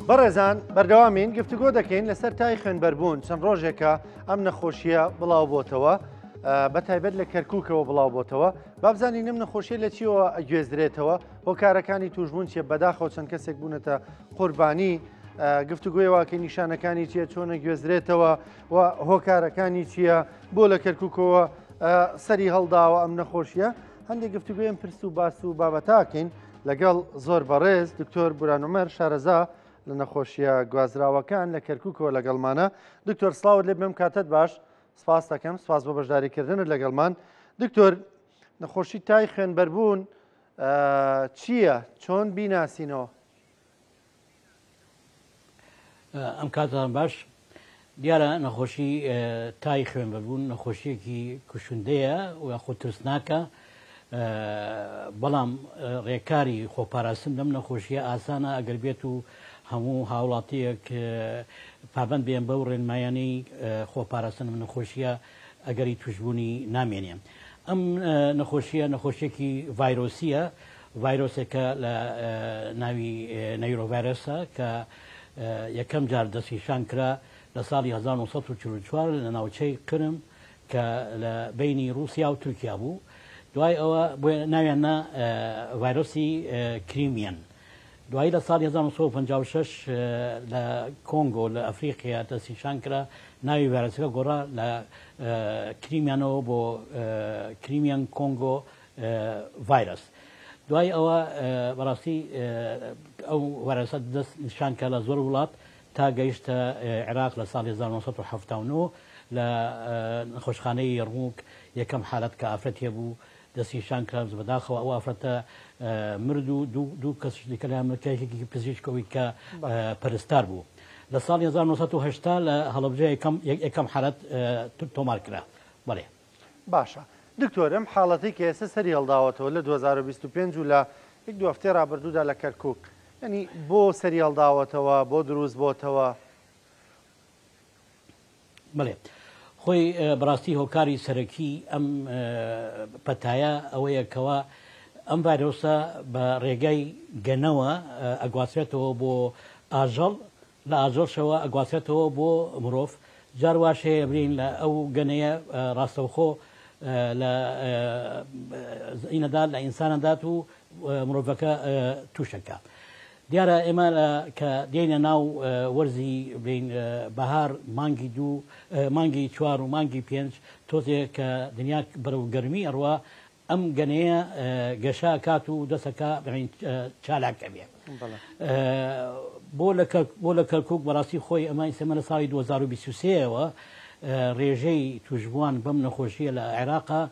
بەڕێزان بەردەوامین گفتوگۆ دەکەین لەسەر تای خوێنبەربوون چەند ڕۆژێکە ئەم نەخۆشیە بڵاو بۆتەوە بە تایبەت لە کەرکووکەوە بڵاو بۆتەوە بابزانین ئەم نەخۆشیە لە چیەوە ئەگوێزرێتەوە هۆکارەکانی توشبوون چیە بەداخەوە چەند کەسێک بوونەتە قوربانی گفتوگۆی واکەی نیشانەکانی چیە چۆنە گوێزرێتەوە و هۆکارەکانی چییە بۆ لە کەرکووکەوە سەری هەڵداوە ئەم نەخۆشیە هەندێک گفتوگوێن پرس و باس و بابەتاکەین لەگەڵ زۆر بەڕێز دکتۆر بوران عومەر شارەزا لە نەخۆشیە گوازراوەکان لە کەرکووکەوە لەگەڵمانە دکتۆر سڵاوت لێ بم کاتت باش سپاس دەکەم سپاس بۆ بەشداریکردنت لەگەڵمان دکتۆر نەخۆشی تای خوێنبەربوون چییە چۆن بیناسینەوە؟ ئەم کاتان باش دیارە نەخۆشی تای خوێنبەربوون نەخۆشیەکی کوشندەیە و یاخود ترسناکە بەڵام ڕێکاری خۆپاراستن لەم نەخۆشیە ئاسانە ئەگەر بێت و هەموو هاوڵاتیەک پابند بێن بەو ڕێنمایانەی خۆپاراستن لەم نەخۆشیە ئەگەری توشبوونی نامێنێ ئەم نەخۆشیە نەخۆشیەکی ڤایرۆسیە ڤایرۆسێکە لە ناوی نەیرۆڤایرەسە کە یەکەم جار دەستنیشان کرا لە ساڵی 1944 لە ناوچەی قرم کە لە بینی رووسیا و تورکیا بوو دوای ئەوە بۆ ناویان نا ڤایرۆسی کریمیان دوایی لە ساڵی 1956 لە کۆنگۆ لە ئەفریقیا دەستنیشان کرا ناوی ڤایرۆسەکە گۆڕا لە کریمیانەوە بۆ کریمیان کۆنگۆ ڤایرەس. دوای ئەوە بەڕاستی ئەو ڤایرەسە دەست نیشان کە لە زۆر وڵات تا گەیشتە عێراق لە ساڵی 1979 لە نەخۆشخانەی یەرموک یەکەم حالەت کە ئافرەت هەبوو دەستنیشان کرا بەداخەوە ئەو ئافرەتە مرد و دوو کەسش دیکە لە ئەمریکا یەکێکی پزیشکەوەی کە پەرستار بوو لە ساڵی 1980 لە هەڵەبجە یەکەم حالەت تۆمار کرا بەڵێ. باشە دکتۆر ئەم حاڵەتەی کە ئێستا سەری هەڵداوەتەوە لە 2025 و لە یەک دوو هەفتەی ڕابردوودا لە کەرکوک یعنی بۆ سەری هەڵداوەتەوە بۆ دروست بۆتەوە؟ بەڵێ خۆی بەڕاستی هۆکاری سەرەکی ئەم پەتایە ئەوەیە کەوا ئەم ڤایرۆسە بە ڕێگای گەنەوە ئەگوازرێتەوە بۆ ئاژەڵ لە ئاژەڵشەوە ئەگوازرێتەوە بۆ مرۆڤ، جار واش هەیە برین لە ئەو گەنەیە ڕاستەوخۆ لە ئینەدات لە ئینسانەدات و مرۆڤەکە تووشەکە. دیارە ئێمە کە دێینە ناو وەرزی بین بەهار مانگی دوو مانگی چوار و مانگی پێنج تۆزێ کە دنیا بەرەو گەرمی ئەڕوا ئەم گەنەیە گەشە ئەکات و دەست ئەکا چالاک ئەبێ بۆ لە بۆ لە کەرکک بەڕاستی خۆی ئەمە ئیسەمە لە ساڵی 2023ەوە ڕێژەی توشبووان بەم نەخۆشیە لە عێراقا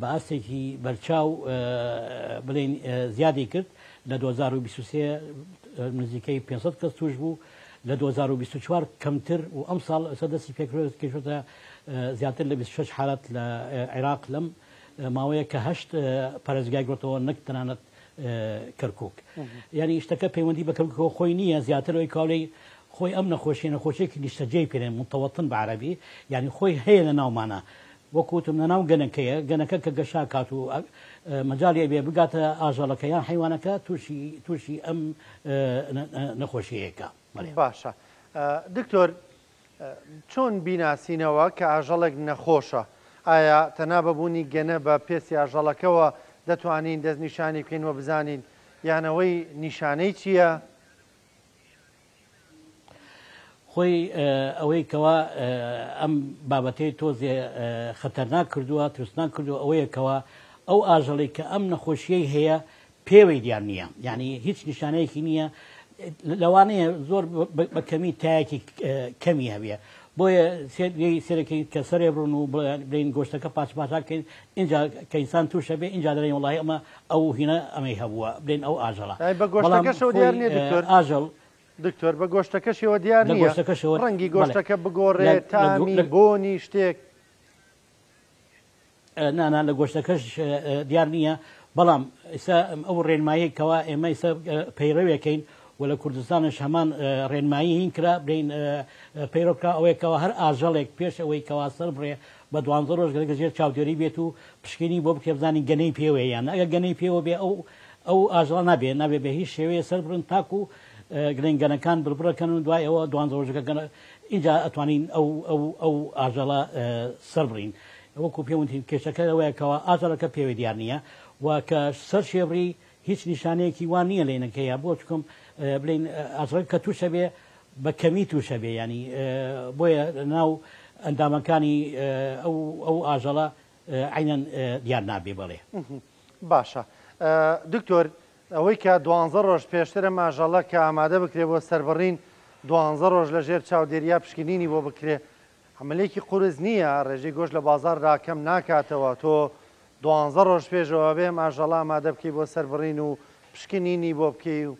بە ئاستێکی بەرچاو بڵێن زیادی کرد لە 2023 نزیکەی 500 کەس توش بوو لە 2024 کەمتر و ئەم ساڵ ئەسە دەستی پێکرێت کەشتە زیاتر لە 26 حالات لە عێراق لەم ماوەیە کە هەشت پارێزگای گرتەوە نەک تەنانەت کەرکک یعنی شتەکە پەیوەندی بە کەرکەوە خۆی نییە زیاتر ئەوی کاڵی خۆی ئەم نەخۆشی نەخۆشیێکی نیشتەجێی پێێن متەوەتن بە عەربی یعنی خۆی هەیە لە ناومانە وەکوتم لە ناو گەنەکەیە گەنەکە کە گەشا کات و مەجالی ئەبێ بگاتە ئاژەڵەکە یان حیوانەکە تووشی تووشی ئەم نەخۆشیەکە باشە دکتۆر چۆن بیناسینەوە کە ئاژەڵێک نەخۆشە؟ ئایا تەنها بە بوونی گەنە بە پێستی ئاژەڵەکەوە دەتوانین دەستنیشانی بکەین و بزانین یان ئەوەی نیشانەی چییە؟ خۆی ئەوەی کەوا ئەم بابەتەی تۆزێ خەتەرناک کردووە ترسناک کردووە ئەوەیە کەوا ئەو ئاژەڵی کە ئەم نەخۆشیەی هەیە پێوەی دیار نییە یعنی هیچ نیشانەیەکی نییە لەوانەیە زۆر بە کەمی تایەکی کەمی هەبێ بۆیە سێرەکەی کە سەرێ بڕن و بڵین گۆشتەکە پاچ پاچاکەین اینجا کە ئینسان تووشە بێ اینجا دەڵێن وڵی ئەمە ئەو هینە ئەمەی هەبووە بڵێن ئەو ئاژەڵە بە گۆشتەکەشەوە دیار نییە دکتۆر ئاژەڵ دکتۆر بە گۆشتەکەشەوە دیار نییە ڕەنگی گۆشتەکە بگۆڕێ تامی بۆنی شتێک نا نا لە گۆشتەکەش دیار نییە بەڵام ئیسا ئەو ڕێنمایی کەوا ئێمە ئیسا پەیڕەوێکەین و لە کوردستانش هەمان ڕێنمایی هین کرا بین پەیڕۆکرا ئەوەیە کەوا هەر ئاژەڵێک پێش ئەوەی کەوا سەر بڕێ بە دوانزە ڕۆژ گەرەکە ژێر چاودێری بێت و پشکینی بۆ بکرێ بزانین گەنەی پێوەیە یان ئەگەر گەنەی پێوە بێ ئەو ئەو ئاژەڵە نابێ نابێ بە هیچ شێوەیە سەر بڕن تاکو گلێن گەنەکان بربڕەکەن و دوای ئەوە دوانزە ڕۆژەکە گەنە ئینجا ئەتوانین ئەو ئەو ئەو ئاژەڵە سەربڕین. وەکو پێم وتین کێشەکە لەوەیە کەوا ئاژەڵەکە پێوەی دیار نییە و کە سەر شێبڕی هیچ نیشانەیەکی وا نییە لەینەکەیە بۆ چکم بلین ئاژەڵەکە کە تووشە بێ بە کەمی تووشە بێ ینی بۆیە ناو ئەندامەکانی ئەو ئەو ئاژەڵە عینەن دیار نابێ بەڵێ. باشە دکتۆر ئەوەی کە دوانزە ڕۆژ پێشتر ئەم ئاژەڵە کە ئامادە بکرێ بۆ سەربڕین دوانزە ڕۆژ لە ژێر چاودێریا پشکنینی بۆ بکرێ عەمەلیەکی قورس نییە ڕێژەی گۆشت لە بازاڕدا کەم ناکاتەوە تۆ دوانزە ڕۆژ پێشەوە ئەبێ ئەم ئاژەڵە ئامادە بکەی بۆ سەربڕین و پشکنینی بۆ بکەی و.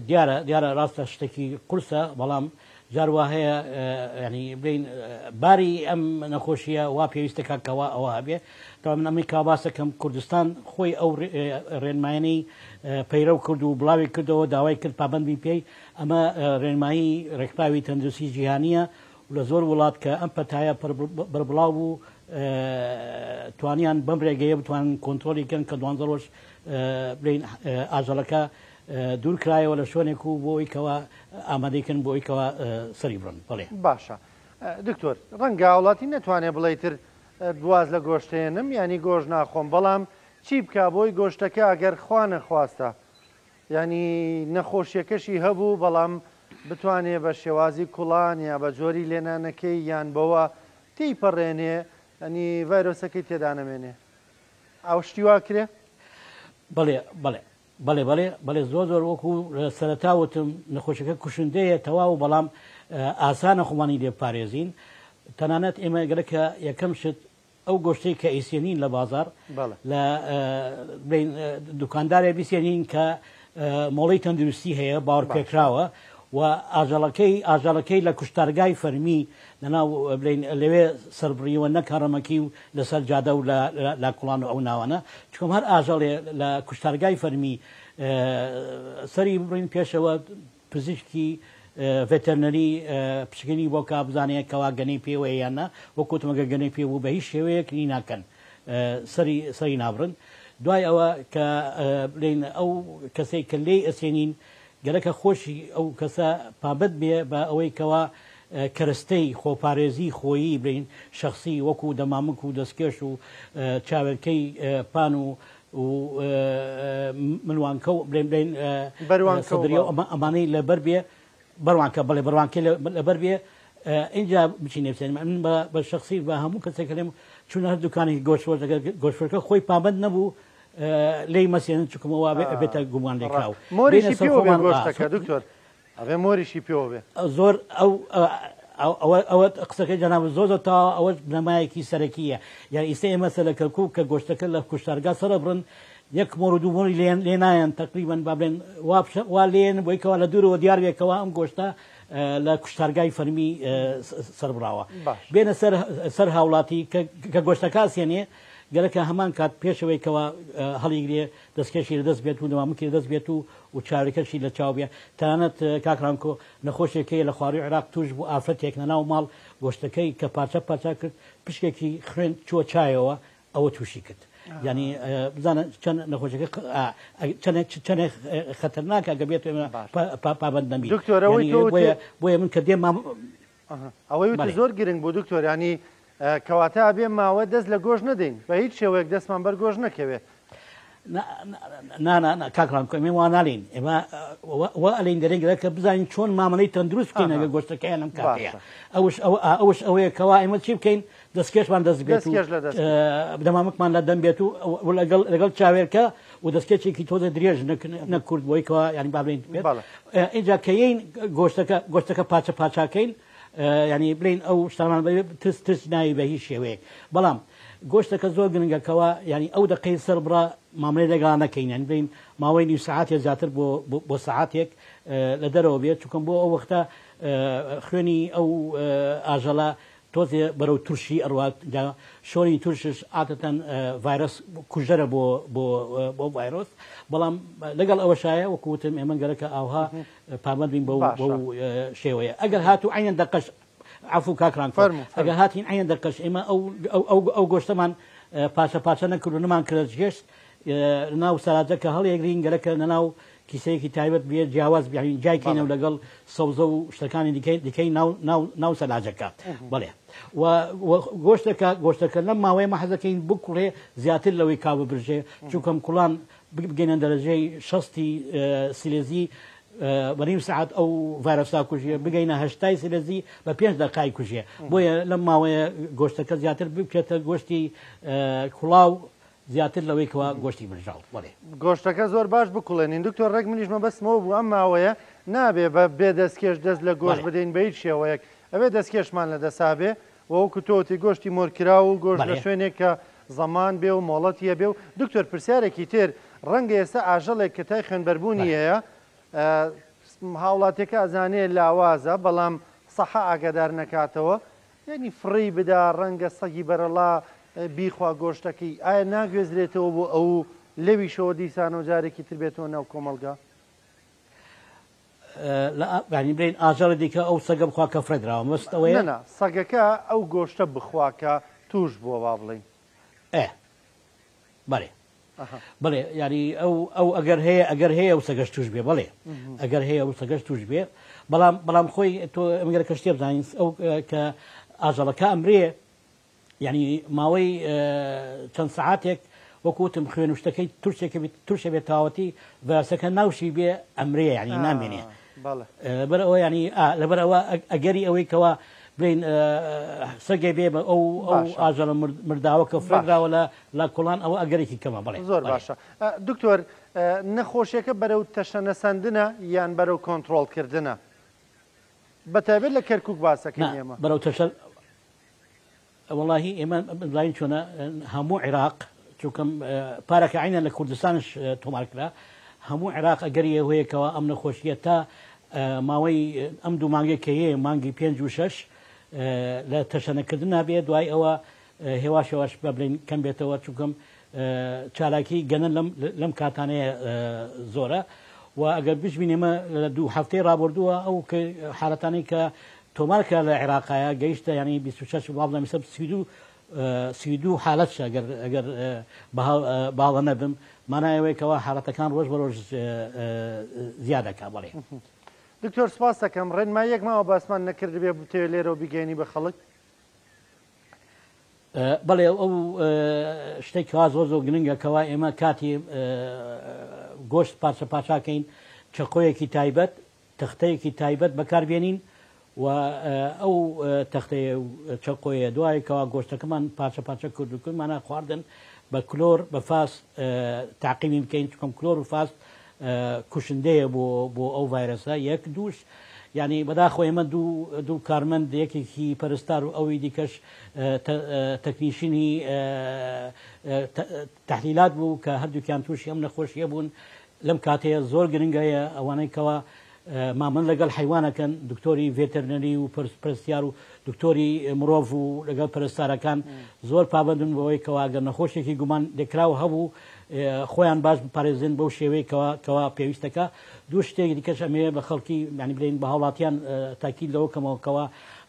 دیارە دیارە ڕاستە شتێکی قورسە بەڵام جار وا هەیە ینی بڵین باری ئەم نەخۆشیە وا پێویستە کاک کەوا ئەوە هەبێ تا من ئەمەی کا باسەکەم کوردستان خۆی ئەو ڕێنمایانەی پەیرەو کرد و بڵاوی کردەوە داوای کرد پابندبی پێی ئەمە ڕێنمایی ڕێکخراوی تەندروستی جیهانیە و لە زۆر وڵات کە ئەم پەتایە بەربڵاو بوو توانیان بەم ڕێگەیە بتوانن کۆنترۆلی کەن کە دوانزە ڕۆژ بڵێین ئاژەڵەکە دوور کرایەوە لە شوێنێک و بۆ ئەوی کەوا ئامادەی کەن بۆ ئەوی کەوا سەری بڕن. بەڵێ. باشە دکتۆر ڕەنگە هاوڵاتی نەتوانێ بڵێ تر واز لە گۆشت هێنم یانی گۆشت ناخۆم بەڵام چی بکا بۆی گۆشتەکە ئەگەر خوا نەخواستە یانی نەخۆشیەکەشی هەبوو بەڵام بتوانێ بە شێوازی کوڵان یا بە جۆری لێنانەکەی یان بەوە تێی پەڕێنێ یانی ڤایرۆسەکەی تێدا نەمێنێ ئەو شتی وا کرێ؟ بەڵێ بەڵێ بەڵێ بەڵێ بەڵێ زۆر زۆر وەکو سەرەتا وتم نەخۆشەکە کوشندەیە تەواو بەڵام ئاسانە خۆمانی لێ بپارێزین تەنانەت ئێمە گەلەکە یەکەم شت ئەو گۆشتەی کە ئەیسێنین لە بازاڕ لە بڵێین دوکاندارێ بیسێنین کە مۆڵەی تەندروستی هەیە باوەڕپێکراوە و ئاژەڵەکەی ئاژەڵەکەی لە کوشتارگای فەرمی لەناو بڵێین لەوێ سەربڕیوە نەک هەڕەمەکی و لەسەر جادە و لە کوڵان و ئەو ناوانە چکم هەر ئاژەڵێ لە کوشتارگای فەرمی سەری بڕین پێشەوە پزیشکی ڤێتەرنەری پشکنینی بۆ کا بزانێ کەوا گەنەی پێوەیە یان نا، وەک وتم ئەگەر گەنەی پێ بوو بە هیچ شێوەیەک نی ناکەن سەری سەری نابڕن دوای ئەوە کە بلێین ئەو کەسەی کە لێی ئەسێنین گەرەکە خۆشی ئەو کەسە پابەند بێ بە ئەوەی کەوا کەرستەی خۆپارێزی خۆیی بلێین شەخسی وەکو دەمامک و دەستکێش و چاوێلکەی پان و و ملوانکە و بڵێن بڵێن سەدریە و ئەمانەی لەبەر بێ بەروانکە بڵێ بەروانکە لەبەر بێ اینجا بچینە بچێن من بە شخصی بە هەموو کەسێک لێم چون هەر دوکانی گۆشتفرۆشەکە گۆشتفرۆشەکە خۆی پابند نەبوو لێی مەسێنن چکمەوە بێتە گومان لێکراو مۆریشی پێوە بێ گۆشتەکە دکتۆر ئەبێ مۆریشی پێوە بێ. زۆر ئەو ئەوە ئەوە قسەکەی جەنابت زۆر زۆر تەواوە ئەوەش بنەمایەکی سەرەکییە یان ئیستا ئێمە سەر لە کەرکووک کە گۆشتەکە لە کوشتارگا سەرەبڕن یەک مۆر و دوو مۆری لێ لێ نایەن تەقریبەن با بڵێن وا وا لێن بۆی کەوا لە دوورەوە دیار بێ کەوا ئەم گۆشتە لە کوشتارگای فەرمی سەربڕاوە بێنە سەر سەر هاوڵاتی کە گۆشتەکە ئەسێنێ گەرەکە هەمان کات پێشەوەی کەوا هەڵیگرێ دەستکێشی لە دەست بێت و دەمامکی لە دەست بێت و و چاوێکەشی لە چاو بێ تەنانەت کاک ڕامکۆ نەخۆشێک هەیە لە خواروی عێراق توش بوو ئافرەتێک لە ناو ماڵ گۆشتەکەی کە پارچە پارچە کرد پشکێکی خوێن چووە چایەوە ئەوە تووشی کرد یعنی بزانە چەند نەخۆشەکە چەند چەند خەتەرناکە گە بێت ئێمە پابەند نەبین دکتۆرەوەی بۆیە بۆیە من کە دێم ئەوەی وتی زۆر گرنگ بوو دکتۆر ینی کەواتە ئەبێ ماوە دەست لە گۆشت نەدەین بە هیچ شێوەیەک دەستمان بەر گۆشت نەکەوێ. نا نا نا کاک ڕامکۆ ئێمە وا ناڵێین ئێمە وا ئەلێین دەرێن گەرەکە بزانین چۆن مامەڵەی تەندروست بکەین ئەگەر گۆشتەکەیان ئەم کاتەیە ئەوش ئەوش ئەوەیە کەوا ئێمە چی بکەین دەستکێشمان دەست بێت و دەمامکمان لە دەم بێت و لەگەڵ لەگەڵ چاوێرکە و دەستکێچێکی تۆزە درێژ نەک کورد بۆی کەوا ینی با بڵێین بێت ئینجا کە یین گۆشتەکە گۆشتەکە پاچە پاچاکەین ینی بلین ئەو شتانمان ترس ترس ناوی بە هیچ شێوەیەک بەڵام گۆشتەکە زۆر گرنگە کەوا ینی ئەو دەقەی سەر بڕە مامەلەی لەگەڵا نەکەین یانی بڵێین ماوەی نیو سەعاتێ زیاتر بۆ بۆ سەعاتێک لە دەرەوە بێت چونکە بۆ ئەو وەختە خوێنی ئەو ئاژەڵە تۆزێ بەرەو ترشی ئەڕوات جا شۆری ترشش عادەتەن ڤایرۆس کوژەرە بۆ بۆ بۆ ڤایرۆس بەڵام لەگەڵ ئەوەشایە وەکو وتم ئێمە گەرەکە ئاوها پابەند بین بەو بەو شێوەیە ئەگەر هاتوو عەینەن دەقەش عەفو کاک ڕانکۆ ئەگەر هاتین عەینەن دەقەش ئێمە ئەو ئەو ئەو گۆشتەمان پارچە پارچە نەکرد و نەمان کردە جێشت. ناو سەلاجەکە هەڵیگرین گەرەکە لەناو کیسەیەکی تایبەت بێ جیاواز بیانی جایکەینەوە لەگەڵ سەوزە و شتەکانی دیکەی دیکەی ناو ناو ناو سەلاجەکە بەڵێ و گۆشتەکە گۆشتەکە لەم ماوەیە مە حەزەکەین بکوڵێ زیاتر لەوەی کا ببرژێ چونکەم کوڵان بگەینە دەرەجەی شەستی سیلێزی بە نیم سەعات ئەو ڤایرۆسا کوژێ بگەینە هەشتای سیلێزی بە پێنج دەقای کوژێ بۆیە لەم ماوەیە گۆشتەکە زیاتر بکرێتە گۆشتی کوڵاو زیاتر لەوەی کەوا گۆشتی برژاو. بەڵێ. گۆشتەکە زۆر باش بکوڵێنین دکتۆر ڕێک منیش مەبەستمەوە بوو ئەم ماوەیە نابێ بە بێ دەستکێش دەست لە گۆشت بدەین بە هیچ شێوەیەک ئەبێ دەستکێشمان لە دەسا بێ و وەکو تۆ وتی گۆشتی مۆرکراو و گۆشت لە شوێنێک کە زەمان بێ و مۆڵەتی هەبێ و دکتۆر پرسیارێکی تر ڕەنگە ئێستا ئاژەڵێک کە تای خوێنبەربوونی هەیە هاوڵاتیەکە ئەزانێ لاوازە بەڵام سەحە ئاگادار نەکاتەوە یانی فڕێی بدا ڕەنگە سەگی بەرەڵا بیخوا گۆشتەکەی ئایا ناگوێزرێتەوە بۆ ئەو و لەویشەوە دیسانەوە جارێکی تر بێتەوە ناو کۆمەڵگا؟ یانی بلێین ئاژەڵی دیکە ئەو سەگە بخوا کە فڕێ دراوە مەبەست ئەوەیە؟ نا نا سەگەکە ئەو گۆشتە بخوا کە تووش بووە با بڵێین. ئێ بەڵێ بەڵێ یاری ئەو ئەو ئەگەر هەیە ئەگەر هەیە ئەو سەگەش توش بێ بەڵێ ئەگەر هەیە ئەو سەگەش توش بێ بەڵام بەڵام خۆی تۆ ئەمگەر کە شتێ بزانین ئەو کە ئاژەڵەکە ئەمرێ یعنی ماوەی چەند سەعاتێک وەکوتم خوێن و شتەکەی تورشێکە تورشە بێت تاوەتی ڤایرۆسەکە ناوشی بێ ئەمرێ یعنی نامێنێ لەبەر ئەوە ینی لەبەر ئەوە ئەگەری ئەوەی کەوا بڵین سەگێ بێ بە ئەو ئەو ئاژەڵە مرداوە کە فڕێدراوە لە لە کوڵان ئەوە ئەگەرێکی کەمە بڵێ زۆر باشە دکتۆر نەخۆشیەکە بەرەو تەشەنەسەندنە یان بەرەو کۆنتڕۆڵکردنە بە تایبەت لە کەرکک باسەکەی ئێمە بەرەو تەشە وەڵاهی ئێمە بزانین چۆنە هەموو عێراق چونکەم پارەکە عینە لە کوردستانش تۆمار کرا هەموو عێراق ئەگەری هەیەکەوە ئەم نەخۆشیە تا ماوەی ئەم دوو مانگێک کە هەیە مانگی پێنج و شەش لە تەشەنەکردن نابێ دوای ئەوە هێواش هێواش بە بڵین کەم بێتەوە چونکەم چالاکی گەنە لەم کاتانەیە زۆرە و ئەگەر بژبین ئێمە لە دوو هەفتەی ڕابردووە ئەو حالەتانەی کە تۆمار کرا لە عێراقایە گەیشتە یانی 26 وابزانم ئێستا 32 32 حالەت شە ئەگەر ئەگەر باڵە نەبم مانای ئەوەیە کەوا حالەتەکان ڕۆژ بە ڕۆژ زیاد دەکا بەڵێ. دکتۆر سپاس دەکەم ڕێنماییەک ماوە باسمان نەکردبێ بتەوێ لێرەوە بیگەیەنی بە خەڵک؟ بەڵێ ئەو شتێک کەوا زۆر زۆر گرنگە کەوا ئێمە کاتی گۆشت پارچە پارچاکەین چەقۆیەکی تایبەت تەختەیەکی تایبەت بەکاربێنین و ئەو تەختەیە و چەقۆیە دوای کەوا گۆشتەکەمان پارچە پارچە کرد و کردمانە خواردن بە کلۆر بە فاس تاقیمی بکەین چکم کلۆر و فاس کوشندەیە بۆ بۆ ئەو ڤایرەسە یەک دووش یعنی بەداخۆ ئێمە دوو دوو کارمەند یەکێکی پەرستار و ئەوی دیکەش تەکنیشینی تەحلیلات بوو کە هەردووکیان تووشی ئەم نەخۆشیە بوون لەم کاتەیە زۆر گرنگەیە ئەوانەی کەوا مامەن لەگەڵ حەیوانەکەن دکتۆری ڤێتەرنەری و پرستیار و دکتۆری مرۆڤ و لەگەڵ پەرستارەکان زۆر پابندن بەوەی کەوا گەر نەخۆشێکی گومان لێکراو هەبوو خۆیان باش بپارێزن بەو شێوەی کەوا کەوا پێویستەکە دوو شتێک دیکەش ئەمەیە بە خەڵکی یانی بلێن بە هاوڵاتیان تاکید لەوە کەمەوە کەوا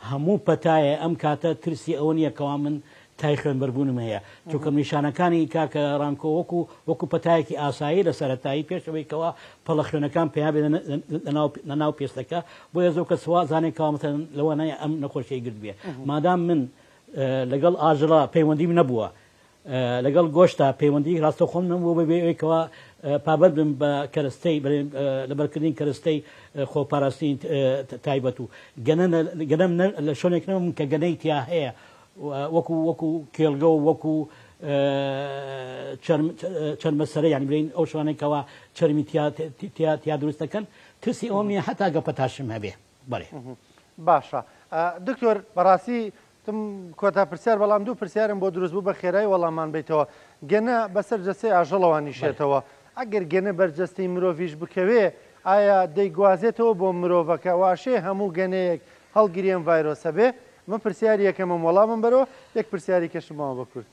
هەموو پەتایە ئەم کاتە ترسی ئەوە نییە کەوا من تای خوێنبەربوونم هەیە چونکە نیشانەکانی کاکە ڕانکۆ وەکو وەکو پەتایەکی ئاسایی لە سەرەتایی پێش ئەوەی کەوا پەڵە خوێنەکان پەیا بێت لە ناو پێستەکە بۆیە زۆر کەس وا زانێت کەوا مەسەلەن لەوانەیە ئەم نەخۆشیەی گرتبێ مادام من لەگەڵ ئاژەڵە پەیوەندیم نەبووە لەگەڵ گۆشتا پەیوەندی ڕاستەوخۆم نەبووە بەبێ ئەوەی کەوا پابەند بم بە کەرەستەی لەبەرکردنی کەرەستەی خۆپاراستنی تایبەت و گەنە گەنەم لە شوێنێک نەبم کە گەنەی تیا هەیە وەکو وەکو کێڵگە و وەکو چەرمەسەرە یانی بلین ئەو شوانەی کەوا چەرمی تیا تیا تیا دروست دەکەن ترسی ئەوەم نییە هەتا گە پەتاشم هەبێ بەڵێ. باشە دکتۆر بەڕاستی تم کۆتا پرسیار بەڵام دوو پرسیارم بۆ دروست بوو بە خێرای وەڵامان بیتەوە گەنە بەسەر جەستەی ئاژەڵەوە نیشێتەوە ئەگەر گەنە بەر جەستەی مرۆڤیش بکەوێ ئایا دەیگوازێتەوە بۆ مرۆڤەکە واشێ هەموو گەنەیەک هەڵگری ئەم ڤایرۆسە بێ من پرسیاری یەکەمم وەڵامم بەرەوە یەک پرسیاری کەشم ماوە بە کورت.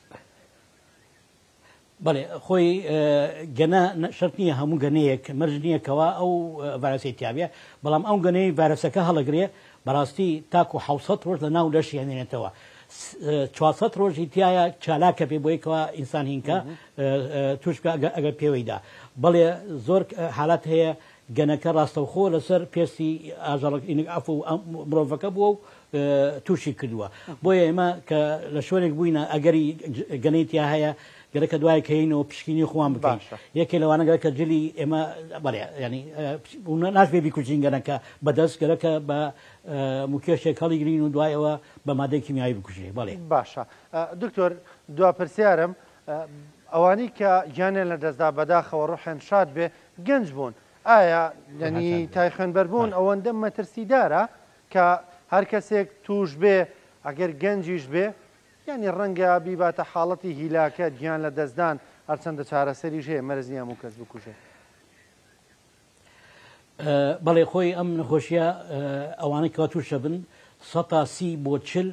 بەڵێ خۆی گەنە شەرت نییە هەموو گەنەیەک مەرج نییە کەوا ئەو ڤایرۆسەی تیابێ بەڵام ئەو گەنەی ڤایرۆسەکە هەڵەگرێ بەڕاستی تاکو 600 ڕۆژ لە ناو لەشی ئەمێنێتەوە. 400 ڕۆژی تایە چالاکە پێ بۆی کەوا ئینسان هینکە توش بکە ئەگەر پێوەیدا بەڵێ زۆر حالات هەیە گەنەکە ڕاستەوخۆ لەسەر پێستی ئاژەڵک عەفو مرۆڤەکە بووە و تووشی کردووە بۆیە ئێمە کە لە شوێنێک بووینە ئەگەری گەنەی تیا هەیە گەرەکە دوای کەینەوە پشکینی خۆمان بکەین یەکێ لەوانە گەرەکە جلی ئێمە بەڵێ ینی ناشبێ بیکوژین گەنەکە بەدەست گەرەکە بە موکێشێک هەڵیگرین و دوایەوە بە مادەی کیمیایی بکوژێ بەڵێ باشە دکتۆر دوا پرسیارم ئەوانەی کە گیانیان لەدەستدا بەداخەوە ڕۆحیان شاد بێ گەنج بوون ئایا یعنی تای خوێنبەربوون ئەوەندە مەترسیدارە کە هەر کەسێک توش بێ ئەگەر گەنجیش بێ یعنی ڕەنگە بیباتە حاڵەتی هیلاکەت گیان لە دەستدان هەرچەندە چارەسەریش هەیە مەرج نییە هەموو کەس بکوژێ. بەڵێ خۆی ئەم نەخۆشیە ئەوانەی کەوا تووشە بن سەتا سی بۆ چل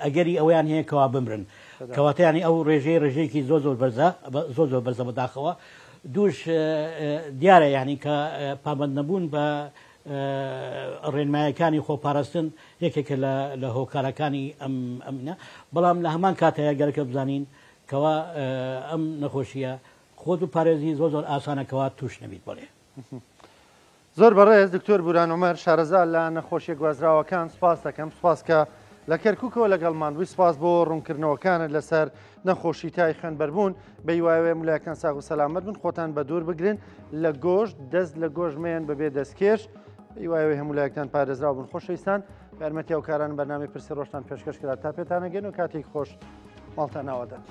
ئەگەری ئەوەیان هەیە کەوا بمرن کەواتە ینی ئەو ڕێژەی ڕێژەیەکی زۆر زۆر بەرزە زۆر زۆر بەرزە بەداخەوە دووش دیارە یعنی کە پابند نەبوون بە ڕێنمایەکانی خۆپاراستن یەکێکە لە هۆکارەکانی ئەم ئەمنە بەڵام لە هەمان کاتەیە گەرەکە بزانین کەوا ئەم نەخۆشیە خۆت بپارێزی زۆر زۆر ئاسانە کەوا توش نەبیت بەڵێ. زۆر بەڕێز دکتۆر بوران عومەر شارەزا لە نەخۆشیە گوازراوەکان سوپاس دەکەم سوپاس کە لە کەرکوکەوە لەگەڵمان بووی سوپاس بۆ ڕوونکردنەوەکانت لەسەر نەخۆشی تای خوێنبەربوون بەیواوێ ملایەکان ساغ و سەلامەت بن خۆتان بە دوور بگرن لە گۆشت دەست لە گۆشت مەیەن بەبێ دەستکێش بەیواوێ هەموو لایەکتان پارێزراو بن خۆشەویستان یارمەتی هاوکاران بەرنامەی پرسی ڕۆژتان پێشکەش کرا تا پێتانەگەن و کاتێک خۆش ماڵتان ئاوادان.